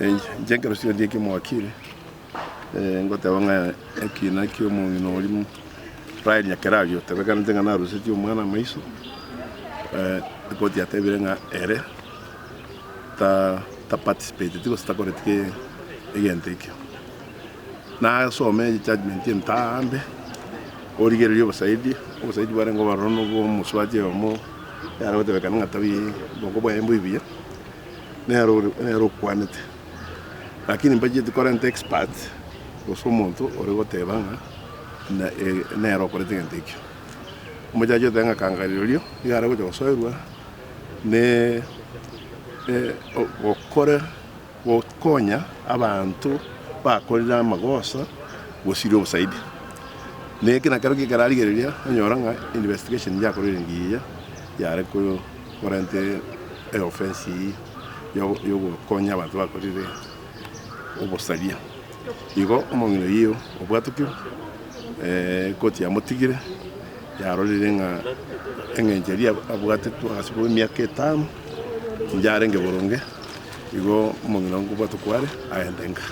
Inche ekero chiria ekiomwakire, ngoteba ng'a ekina kia omong'ina oria Rael Nyakerario otebekanete ng'a narusetie omwana amaiso, ekoti yatebire ng'a ere ta taparticipateti gose takoreti ke egento ekio. Nasome ejudgement entaambe, origererie obosaidi, obosaidi bwarenge obororo na obwa omosubati oyomo yare gotebekana ng'a tabi boko bwaye mbori buya. Nere ore nere okwanete, lakini mbacheti korenta expert gose omonto ore goteba ng'a na nere okorete egento ekio. Omochache oteba ng'a kanga rirorio nigo are gocha gosoerwa ne gokora gokonya abanto bakorire amagoso gosiria obosaidi. Na eke nakerokio ekero arigereria onyora ng'a investigation yakorire engiya yare ko korenta eofensi eyio yogokonya abanto bakorire obosaria. Igo omong'ina oyio obwatokirwe, ekoti yamotigire, yarorire ng'a eng'encho eria abwatetwe ase emiaka etano, inche arenge boronge, igo omong'ina oyo nkobwatokwa are agende nka.